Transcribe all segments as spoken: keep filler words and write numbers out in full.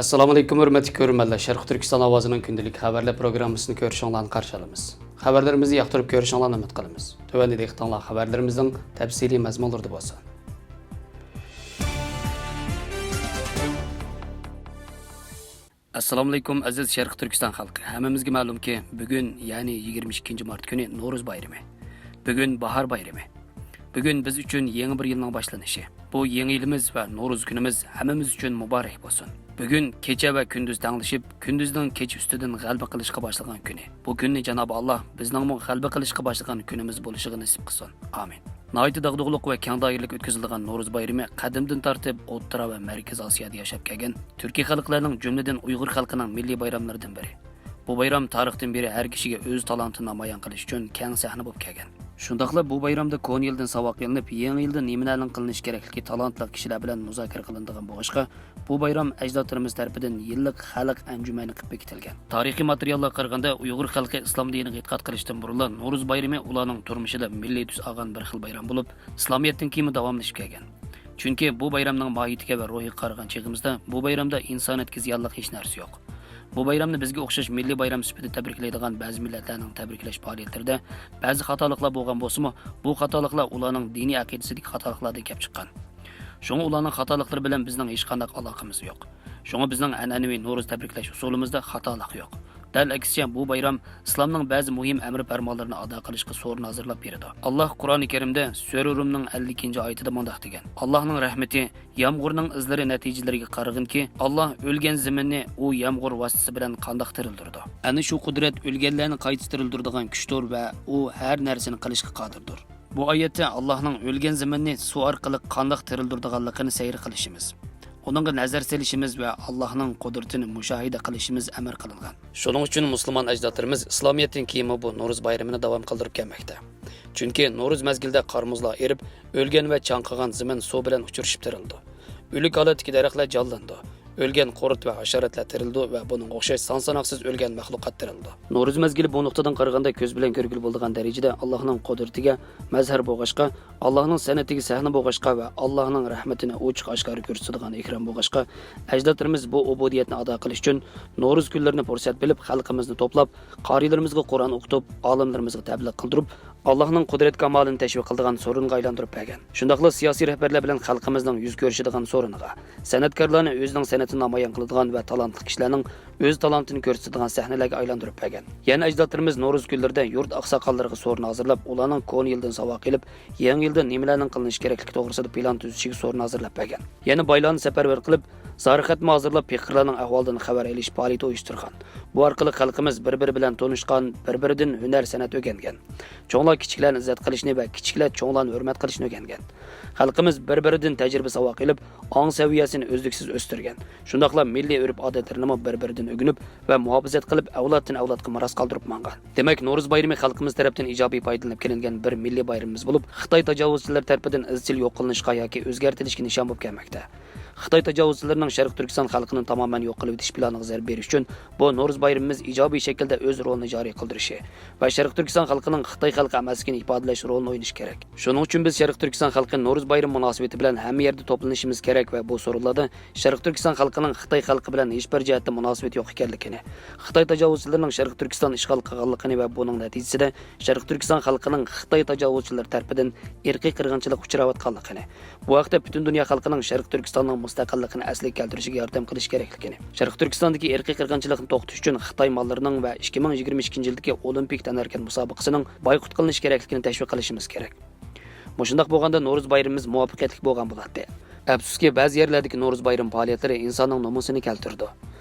ئەسسالامۇئەلەيكۇم، ھۆرمەتلىك كۆرۈرمەنلەر. شەرقىي تۈركىستان ئاۋازىنىڭ كۈندىلىك خەۋەرلەر پروگراممىسىنى كۆرۈشۈڭلارنى قارشى ئالىمىز. خەۋەرلىرىمىزنى ياقتۇرۇپ كۆرۈشۈڭلارنى ئۈمىد قىلىمىز. تۆۋەندە دىققىتىڭلار خەۋەرلىرىمىزنىڭ تەپسىلىي مەزمۇنلىرىدا بولسۇن. ئەسسالامۇئەلەيكۇم، ئەزىز شەرقىي تۈركىستان خەلقى. ھەممىمىزگە مەلۇمكى، بۈگۈن، يەنى يىگىرمە ئىككىنچى مارت كۈنى نورۇز بايرىمى. بۈگۈن باھار بايرىمى. بۈگۈن بىز ئۈچۈن يېڭى بىر يىلنىڭ باشلىنىشى. بۇ يېڭى يىلىمىز ۋە نورۇز كۈنىمىز ھەممىمىز ئۈچۈن مۇبارەك بولسۇن. بۈگۈن كېچە ۋە كۈندۈز تەڭلىشىپ، كۈندۈزنىڭ كېچە ئۈستىدىن غەلىبە قىلىشقا باشلىغان كۈنى. بۇ كۈننى جانابى ئاللا بىزنىڭمۇ غەلىبە قىلىشقا باشلىغان كۈنىمىز بولۇشىغا نېسىپ قىلسۇن. ئامىن. ناھايىتى داغدۇغىلىق ۋە كەڭ دائىرىلىك ئۆتكۈزۈلىدىغان نورۇز بايرىمى قەدىمدىن تارتىپ ئوتتۇرا ۋە مەركىزىي ئاسىيادا ياشاپ كەلگەن تۈركىي خەلقلەرنىڭ، جۈملىدىن ئۇيغۇر خەلقىنىڭ مىللىي بايراملىرىدىن بىرى. بۇ بايرام تارىختىن بېرى ھەر كىشىگە ئۆز تالانتىنى نامايان قىلىش ئۈچۈن كەڭ سەھنە بولۇپ كەلگەن. شۇنداقلا بۇ بايرامدا كونا يىلدىن ساۋاق ئېلىنىپ، يېڭى يىلدا نېمىلەرنىڭ قىلىنىشى كېرەكلىكى تالانتلىق كىشىلەر بىلەن مۇزاكىرە قىلىنىدىغان بولغاچقا، بۇ بايرام ئەجدادلىرىمىز تەرىپىدىن يىللىق خەلق ئەنجۈمەنى قىلىپ بېكىتىلگەن. تارىخىي ماتېرىياللارغا قارىغاندا، ئۇيغۇر خەلقى ئىسلام دىنىغا ئېتىقاد قىلىشتىن بۇرۇنلا نورۇز بايرىمى ئۇلارنىڭ تۇرمۇشىدا مىللىي تۈس ئالغان بىر خىل بايرام بولۇپ، ئىسلامىيەتتىن كېيىنمۇ داۋاملىشىپ كەلگەن. چۈنكى بۇ بايرامنىڭ ماھىيىتىگە ۋە روھىغا قارىغان چېغىمىزدا، بۇ بايرامدا ئىنسانىيەتكە زىيانلىق ھېچ نەرسە يوق. بۇ بايرامنى بىزگە ئوخشاش مىللىي بايرام سۈپىتىدە تەبرىكلەيدىغان بەزى مىللەتلەرنىڭ تەبرىكلەش پائالىيەتلىرىدە بەزى خاتالىقلار بولغان بولسىمۇ، بۇ خاتالىقلار ئۇلارنىڭ دىنىي ئەقىدىسىدىكى خاتالىقلاردىن كەپ چىققان. شۇڭا ئۇلارنىڭ خاتالىقلىرى بىلەن بىزنىڭ ھېچقانداق ئالاقىمىز يوق. شۇڭا بىزنىڭ ئەنئەنىۋى نورۇز تەبرىكلەش ئۇسۇلىمىزدا خاتالىق يوق. دەل ئەكسىچە، بۇ بايرام ئىسلامنىڭ بەزى مۇھىم ئەمر پەرمانلىرىنى ئادا قىلىشقا سورۇن ھازىرلاپ بېرىدۇ. ئاللاھ قۇرئانى كەرىمدە سۈرە رۇمنىڭ ئەللىك ئىككىنچى ئايىتىدە مۇنداق دېگەن: «ئاللاھنىڭ رەھمىتى يامغۇرنىڭ ئىزلىرى نەتىجىلىرىگە قارىغىنكى، ئاللاھ ئۆلگەن زېمىننى ئۇ يامغۇر ۋاسىتىسى بىلەن قانداق تىرىلدۈرىدۇ؟» ئەنە شۇ قۇدرەت ئۆلگەنلەرنى قايتا تىرىلدۈرىدىغان كۈچتۇر ۋە ئۇ ھەر نەرسىنى قىلىشقا قادىردۇر. بۇ ئايەتتە ئاللاھنىڭ ئۆلگەن زېمىننى سۇ ئارقىلىق قانداق تىرىلدۈرىدىغانلىقىنى سەير قىلىشىمىز، ئۇنىڭغا نەزەر سېلىشىمىز ۋە ئاللاھنىڭ قۇدرىتىنى مۇشاھىدە قىلىشىمىز ئەمر قىلىنغان. شۇنىڭ ئۈچۈن مۇسۇلمان ئەجدادلىرىمىز ئىسلامىيەتتىن كېيىنمۇ بۇ نورۇز بايرىمىنى داۋام قىلدۇرۇپ كەلمەكتە. چۈنكى نورۇز مەزگىلىدە قار-مۇزلار ئېرىپ، ئۆلگەن ۋە چاڭقىغان زېمىن سۇ بىلەن ئۇچرىشىپ تىرىلىدۇ. ئۆلۈك ھالەتتىكى دەرەخلەر جانلىنىدۇ. ئۆلگەن قۇرت ۋە ھاشاراتلار تىرىلىدۇ ۋە بۇنىڭغا ئوخشاش سان-ساناقسىز ئۆلگەن مەخلۇقات تىرىلىدۇ. نورۇز مەزگىلى بۇ نۇقتىدىن قارىغاندا كۆز بىلەن كۆرگىلى بولىدىغان دەرىجىدە ئاللاھنىڭ قۇدرىتىگە مەزھەر بولغاچقا، ئاللاھنىڭ سەنئىتىگە سەھنە بولغاچقا ۋە ئاللاھنىڭ رەھمىتىنى ئوچۇق-ئاشكارا كۆرسىتىدىغان ئېھرام بولغاچقا، ئەجدادلىرىمىز بۇ ئۇبۇدىيەتنى ئادا قىلىش ئۈچۈن نورۇز كۈنلىرىنى پۇرسەت بىلىپ، خەلقىمىزنى توپلاپ، قارىيلىرىمىزغا قۇرئان ئوقۇتۇپ، ئالىملىرىمىزغا تەبلىغ قىلدۇرۇپ، ئاللاھنىڭ قۇدرەت كامالىنى تەشۋىق قىلىدىغان سورۇنغا ئايلاندۇرۇپ بەرگەن. شۇنداقلا سىياسىي رەھبەرلەر بىلەن خەلقىمىزنىڭ يۈز كۆرۈشىدىغان سورۇنىغا، سەنئەتكارلارنى ئۆزىنىڭ سەنئىتىنى نامايان قىلىدىغان ۋە تالانتلىق كىشىلەرنىڭ ئۆز تالانتىنى كۆرسىتىدىغان سەھنىلەرگە ئايلاندۇرۇپ بەرگەن. يەنە ئەجدادلىرىمىز نورۇز كۈنلىرىدە يۇرت ئاقساقاللىرىغا سورۇن ھازىرلاپ، ئۇلارنىڭ كونا يىلدىن ساۋاق ئېلىپ، يېڭى يىلدا نېمىلەرنىڭ قىلىنىشى كېرەكلىكى توغرىسىدا پىلان تۈزۈشىگە سورۇن ھازىرلاپ بەرگەن. يەنە بايلارنى سەپەرۋەر قىلىپ، زاراخەتمۇ ھازىرلاپ، پېقىرلارنىڭ ئەھۋالىدىن خەۋەر ئېلىش پائالىيىتى ئۇيۇشتۇرغان. بۇ ئارقىلىق خەلقىمىز بىر-بىرى بىلەن تونۇشقان، بىر-بىرىدىن ھۈنەر-سەنئەت ئۆگەنگەن. چوڭلار كىچىكلەرنى ئىززەت قىلىشنى ۋە كىچىكلەر چوڭلارنى ھۆرمەت قىلىشنى ئۆگەنگەن. خەلقىمىز بىر-بىرىدىن تەجرىبە-ساۋاق ئېلىپ، ئاڭ سەۋىيەسىنى ئۈزلۈكسىز ئۆستۈرگەن. شۇنداقلا مىللىي ئۆرپ-ئادەتلىرىنىمۇ بىر-بىرىدىن ئۆگىنىپ ۋە مۇھاپىزەت قىلىپ، ئەۋلادتىن-ئەۋلادقا مىراس قالدۇرۇپ ماڭغان. دېمەك، نورۇز بايرىمى خەلقىمىز تەرەپتىن ئىجابىي پايدىلىنىپ كېلىنگەن بىر مىللىي بايرىمىمىز بولۇپ، خىتاي تاجاۋۇزچىلىرى تەرىپىدىن ئىزچىل يوق قىلىنىشقا ياكى ئۆزگەرتىلىشكە نىشان بولۇپ كەلمەكتە. خىتاي تاجاۋۇزچىلىرىنىڭ شەرقىي تۈركىستان خەلقىنى تامامەن يوق قىلىۋېتىش پىلانىغا زەربە بېرىش ئۈچۈن، بۇ نورۇز بايرىمىمىز ئىجابىي شەكىلدە ئۆز رولىنى جارى قىلدۇرۇشى ۋە شەرقىي تۈركىستان خەلقىنىڭ خىتاي خەلقى ئەمەسلىكىنى ئىپادىلەش رولىنى ئوينىشى كېرەك. شۇنىڭ ئۈچۈن بىز شەرقىي تۈركىستان خەلقى نورۇز بايرىمى مۇناسىۋىتى بىلەن ھەممە يەردە توپلىنىشىمىز كېرەك ۋە بۇ سورۇنلاردا شەرقىي تۈركىستان خەلقىنىڭ خىتاي خەلقى بىلەن ھېچبىر جەھەتتە مۇناسىۋىتى يوق ئىكەنلىكىنى، خىتاي تاجاۋۇزچىلىرىنىڭ شەرقىي تۈركىستان ئىشغال قىلغانلىقىنى ۋە بۇنىڭ نەتىجىسىدە شەرقىي تۈركىستان خەلقىنىڭ خىتاي تاجاۋۇزچىلىرى تەرىپىدىن ئىرقىي قىرغىنچىلىققا ئۇچراۋاتقانلىقىنى، بۇ ھەقتە پۈتۈن دۇنيا خەلقىنىڭ شەرقىي تۈركىستاننىڭ مۇستەقىللىقىنى ئەسلىگە كەلتۈرۈشىگە ياردەم قىلىش كېرەكلىكىنى، شەرقىي تۈركىستاندىكى ئىرقىي قىرغىنچىلىقنى توختىتىش ئۈچۈن خىتاي ماللىرىنىڭ ۋە ئىككى مىڭ يىگىرمە ئىككىنچى يىلدىكى ئولىمپىك تەنھەرىكەت مۇسابىقىسىنىڭ بايقۇت قىلىنىشى كېرەكلىكىنى تەشۋىق قىلىشىمىز كېرەك. مۇشۇنداق بولغاندا نورۇز بايرىمىمىز مۇۋەپپەقىيەتلىك بولغان بولاتتى. ئەپسۇسكى، بەزى يەرلەردىكى نورۇز بايرىمى پائالىيەتلىرى ئىنساننىڭ نومۇسىنى كەلتۈرىدۇ.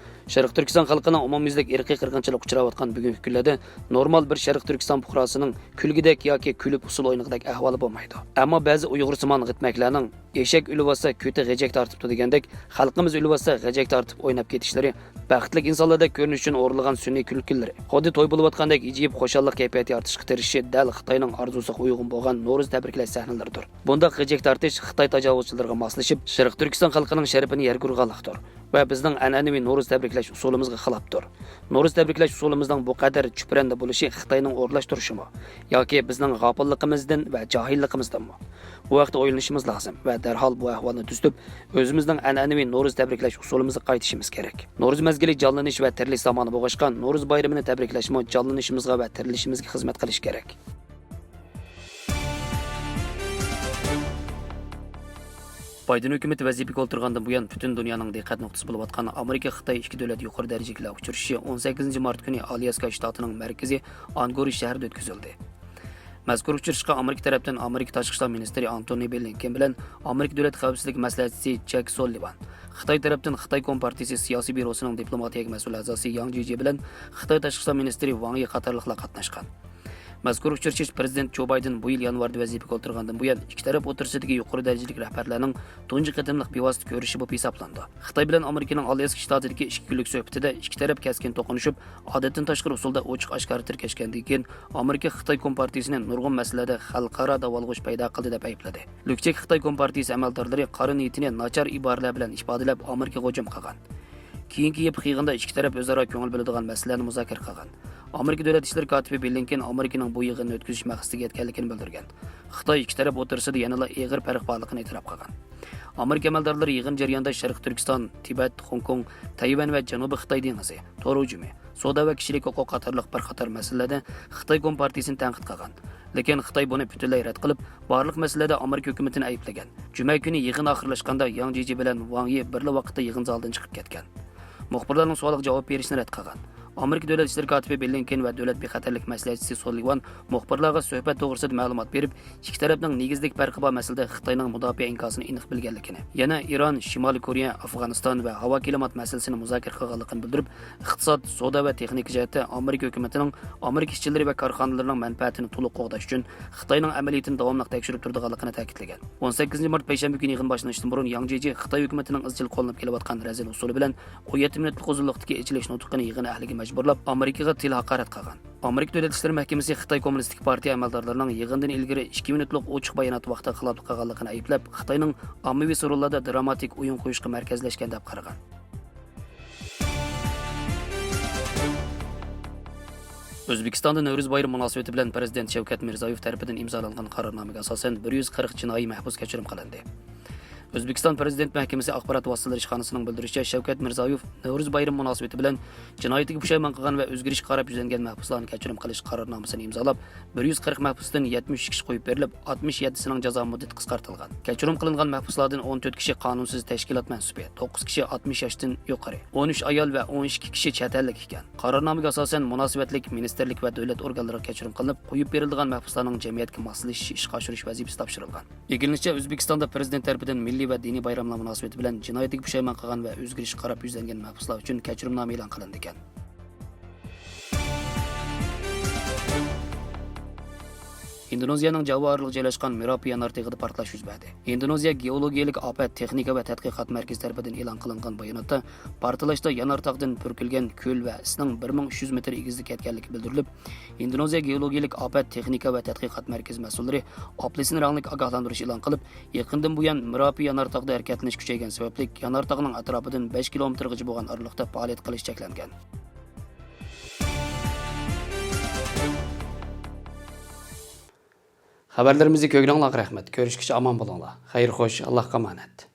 شەرقىي تۈركىستان خەلقىنىڭ ئومۇميۈزلۈك ئىرقىي قىرغىنچىلىققا ئۇچراۋاتقان بۈگۈنكى كۈنلەردە نورمال بىر شەرقىي تۈركىستان پۇقراسىنىڭ كۈلگۈدەك ياكى كۈلۈپ ئۇسسۇل ئوينىغۇدەك ئەھۋالى بولمايدۇ. ئەمما بەزى ئۇيغۇرسىمان غىتمەكلەرنىڭ «ئېشەك ئۆلۈۋاتسا، كۆتى غېجەك تارتىپتۇ» دېگەندەك، خەلقىمىز ئۆلۈۋاتسا، غېجەك تارتىپ ئويناپ كېتىشلىرى بەختلىك ئىنسانلاردەك كۆرۈنۈش ئۈچۈن ئورۇنلىغان سۈنئىي كۈلكىلىرى، خۇددى توي بولۇۋاتقاندەك ھىجىيىپ، خۇشاللىق كەيپىياتى يارىتىشقا تىرىشىشى دەل خىتاينىڭ ئارزۇسىغا ئۇيغۇن بولغان نورۇز تەبرىكلەش سەھنىلىرىدۇر. بۇنداق غېجەك تارتىش خىتاي تاجاۋۇزچىلىرىغا ماسلىشىپ، شەرقىي تۈركىستان خەلقىنىڭ شەرىپىنى يەرگە ئۇرغانلىقتۇر ۋە بىزنىڭ ئەنئەنىۋى نورۇز تەبرىك تەبرىكلەش ئۇسۇلىمىزغا خىلاپتۇر. نورۇز تەبرىكلەش ئۇسۇلىمىزنىڭ بۇ قەدەر چۈپرەندە بولۇشى خىتاينىڭ ئورۇنلاشتۇرۇشىمۇ ياكى بىزنىڭ غاپىللىقىمىزدىن ۋە جاھىللىقىمىزدىنمۇ؟ بۇ ھەقتە ئويلىنىشىمىز لازىم ۋە دەرھال بۇ ئەھۋالنى تۈزىتىپ، ئۆزىمىزنىڭ ئەنئەنىۋى نورۇز تەبرىكلەش ئۇسۇلىمىزغا قايتىشىمىز كېرەك. نورۇز مەزگىلى جانلىنىش ۋە تىرىلىش زامانى بولغاچقا، نورۇز بايرىمىنى تەبرىكلەشمۇ جانلىنىشىمىزغا ۋە تىرىلىشىمىزگە خىزمەت قىلىشى كېرەك. بايدېن ھۆكۈمىتى ۋەزىپىگە ئولتۇرغاندىن بۇيان، پۈتۈن دۇنيانىڭ دىققەت نۇقتىسى بولۇۋاتقان ئامېرىكا خىتاي ئىككى دۆلەت يۇقىرى دەرىجىلىكلەر ئۇچرىشىشى ئون سەككىزىنچى مارت كۈنى ئالياسكا شتاتىنىڭ مەركىزى ئانگورى شەھىرىدە ئۆتكۈزۈلدى. مەزكۇر ئۇچرىشىشقا ئامېرىكا تەرەپتىن ئامېرىكا تاشقى ئىشلار مىنىستىرى ئانتونى بلىنكېن بىلەن ئامېرىكا دۆلەت خەۋپسىزلىك مەسلىھەتچىسى جەك سوللىۋان، خىتاي تەرەپتىن خىتاي كومپارتىيىسى سىياسىي بيۇروسىنىڭ دىپلوماتىيە مەسئۇل ئەزاسى ياڭ جىجى بىلەن خىتاي تاشقى ئىشلار مىنىستىرى ۋاڭ يى قاتارلىقلار قاتناشقان. مەزكۇر ئۇچرىشىش پىرېزىدېنت جو بايدېن بۇ يىل يانۋاردا ۋەزىپىگە ئولتۇرغاندىن بۇيان، ئىككى تەرەپ ئوتتۇرىسىدىكى يۇقىرى دەرىجىلىك رەھبەرلەرنىڭ تۇنجى قېتىملىق بىۋاسىتە كۆرۈشۈشى بولۇپ ھېسابلىنىدۇ. خىتاي بىلەن ئامېرىكىنىڭ ئالياسكا شتاتىدىكى ئىككى كۈنلۈك سۆھبىتىدە ئىككى تەرەپ كەسكىن توقۇنۇشۇپ، ئادەتتىن تاشقىرى ئۇسۇلدا ئوچۇق ئاشكارا تىركەشكەندىن كېيىن، ئامېرىكا خىتاي كومپارتىيىسىنى نۇرغۇن مەسىلىلەردە خەلقئارا داۋالغۇش پەيدا قىلدى دەپ ئەيىبلىدى. لۈكچەك خىتاي كومپارتىيىسى ئەمەلدارلىرى قارا نىيىتىنى ناچار ئىبارىلەر بىلەن ئىپادىلەپ، ئامېرىكىغا ھۇجۇم قىلغان. كېيىنكى يىپىق يىغىندا ئىككى تەرەپ ئۆزئارا كۆڭۈل بۆلىدىغان مەسىلىلەرنى مۇزاكىرە قىلغان. ئامېرىكا دۆلەت ئىشلىرى كاتىپى بلىنكېن ئامېرىكىنىڭ بۇ يىغىننى ئۆتكۈزۈش مەقسىتىگە يەتكەنلىكىنى بىلدۈرگەن. خىتاي ئىككى تەرەپ ئوتتۇرىسىدا يەنىلا ئېغىر پەرق بارلىقىنى ئېتىراپ قىلغان. ئامېرىكا ئەمەلدارلىرى يىغىن جەريانىدا شەرقىي تۈركىستان، تىبەت، خوڭكوڭ، تەيۋەن ۋە جەنۇبىي خىتاي دېڭىزى، تور ھۇجۇمى، سودا ۋە كىشىلىك ھوقۇق قاتارلىق بىر قاتار مەسىلىلەردە خىتاي كومپارتىيىسىنى تەنقىد قىلغان. لېكىن خىتاي بۇنى پۈتۈنلەي رەت قىلىپ، بارلىق مەسىلىلەردە ئامېرىكا ھۆكۈمىتىنى ئەيىبلىگەن. جۈمە كۈنى يىغىن ئاخىرلاشقاندا، ياڭ جىجى بىلەن ۋاڭ يى بىرلا ۋاقىتتا يىغىن زالىدىن چىقىپ كەتكەن. مۇخبىرلارنىڭ سوئالىغا جاۋاب بېرىشنى رەت قىلغان. ئامېرىكا دۆلەت ئىشلىرى كاتىپى بلىنكېن ۋە دۆلەت بىخەتەرلىك مەسلىھەتچىسى سوللىۋان مۇخبىرلارغا سۆھبەت توغرىسىدا مەلۇمات بېرىپ، ئىككى تەرەپنىڭ نېگىزلىك پەرقى بار مەسىلىدە خىتاينىڭ مۇداپىئە ئىنكاسىنى ئېنىق بىلگەنلىكىنى، يەنە ئىران، شىمالىي كورېيە، ئافغانىستان ۋە ھاۋا كىلىمات مەسىلىسىنى مۇزاكىرە قىلغانلىقىنى بىلدۈرۈپ، ئىقتىساد، سودا ۋە تېخنىكا جەھەتتە ئامېرىكا ھۆكۈمىتىنىڭ ئامېرىكا ئىشچىلىرى ۋە كارخانىلىرىنىڭ مەنپەئەتىنى تولۇق قوغداش ئۈچۈن خىتاينىڭ ئەمەلىيىتىنى داۋاملىق تەكشۈرۈپ تۇرىدىغانلىقىنى تەكىتلىگەن. ئون سەككىزىنچى مارت پەيشەنبە كۈنى يىغىن باشلىنىشتىن بۇرۇن ياڭ جىجى خىتاي ھۆكۈمىتىنىڭ ئىزچىل قوللىنىپ كېلىۋاتقان رەزىل ئۇسۇلى بىلەن ئون يەتتە مىنۇتلۇق ئۇزۇنلۇقتىكى ئېچىلىش نۇتقىنى يىغىن ئەھلىگە مەجبۇرلاپ، ئامېرىكىغا تىل ھاقارەت قىلغان. ئامېرىكا دۆلەت ئىشلىرى مەھكىمىسى خىتاي كوممۇنىستىك پارتىيە ئەمەلدارلىرىنىڭ يىغىندىن ئىلگىرى ئىككى مىنۇتلۇق ئوچۇق بايانات ۋاقتىغا خىلاپلىق قىلغانلىقىنى ئەيىبلەپ، خىتاينىڭ ئاممىۋى سورۇنلاردا دراماتىك ئويۇن قويۇشقا مەركەزلەشكەن دەپ قارىغان. ئۆزبېكىستاندا نەۋرۇز بايرىمى مۇناسىۋىتى بىلەن پىرېزىدېنت شەۋكەت مىرزىيويېۋ تەرىپىدىن ئىمزالانغان قارارنامىگە ئاساسەن، بىر يۈز قىرىق جىنايى مەھبۇس كەچۈرۈم قىلىندى. ئۆزبېكىستان پىرېزىدېنت مەھكىمىسى ئاخبارات ۋاسىتىلىرى ئىشخانىسىنىڭ بىلدۈرۈشىچە، شەۋكەت مىرزىيويېۋ نەۋرۇز بايرىمى مۇناسىۋىتى بىلەن جىنايىتىگە پۇشايمان قىلغان ۋە ئۆزگىرىشكە قاراپ يۈزلەنگەن مەھبۇسلارنى كەچۈرۈم قىلىش قارارنامىسىنى ئىمزالاپ، بىر يۈز قىرىق مەھبۇستىن يەتمىش ئۈچ كىشى قويۇپ بېرىلىپ، ئاتمىش يەتتىسىنىڭ جازا مۇددىتى قىسقارتىلغان. كەچۈرۈم قىلىنغان مەھبۇسلاردىن ئون تۆت كىشى قانۇنسىز تەشكىلات مەنسۇپى، توققۇز كىشى ئاتمىش ياشتىن يۇقىرى، ئون ئۈچ ئايال ۋە ئون ئىككى كىشى چەت ئەللىك ئىكەن. قارارنامىگە ئاساسەن، مۇناسىۋەتلىك مىنىستىرلىك ۋە دۆلەت ئورگانلىرىغا كەچۈرۈم قىلىنىپ، قويۇپ بېرىلىدىغان مەھبۇسلارنىڭ جەمئىيەتكە ماسلىشىشى ئىشقا ئاشۇرۇش ۋەزىپىسى تاپشۇرۇلغان. ئىگىلىنىشىچە، ئۆزبېكىستاندا پىرېزىدېنت تەرىپىدىن مىللىي ۋە دىنىي بايراملار مۇناسىۋىتى بىلەن جىنايىتىگە پۇشايمان قىلغان ۋە ئۆزگىرىشكە قاراپ يۈزلەنگەن مەھبۇسلار ئۈچۈن كەچۈرۈمنامە ئېلان قىلىندىكەن. ئىندونېزىيەنىڭ جاۋا ئارىلىغا جايلاشقان مېراپى يانار تېغىدا پارتلاش يۈز بەردى. ئىندونېزىيە گېئولوگىيەلىك ئاپەت تېخنىكا ۋە تەتقىقات مەركىزى تەرىپىدىن ئېلان قىلىنغان باياناتتا، پارتلاشتا يانار تاغدىن پۈركۈلگەن كۆل ۋە ئىسنىڭ بىر مىڭ ئۈچ يۈز مېتىر ئېگىزلىككە يەتكەنلىكى بىلدۈرۈلۈپ، ئىندونېزىيە گېئولوگىيەلىك ئاپەت تېخنىكا ۋە تەتقىقات مەركىزى مەسئۇللىرى ئاپېلسىن رەڭلىك ئاگاھلاندۇرۇش ئېلان قىلىپ، يېقىندىن بۇيان مېراپى يانار تاغدا ھەرىكەتلىنىش كۈچەيگەن سەۋەبلىك، يانار تاغنىڭ ئەتراپىدىن بەش كىلومېتىرغىچە بولغان ئارىلىقتا پائالىيەت قىلىش چەكلەنگەن. خەۋەرلىرىمىزنى كۆرگىنىڭلارغا رەھمەت. كۆرۈشكىچە ئامان بولۇڭلار. خەير خوش، ئاللاھقا ئامانەت.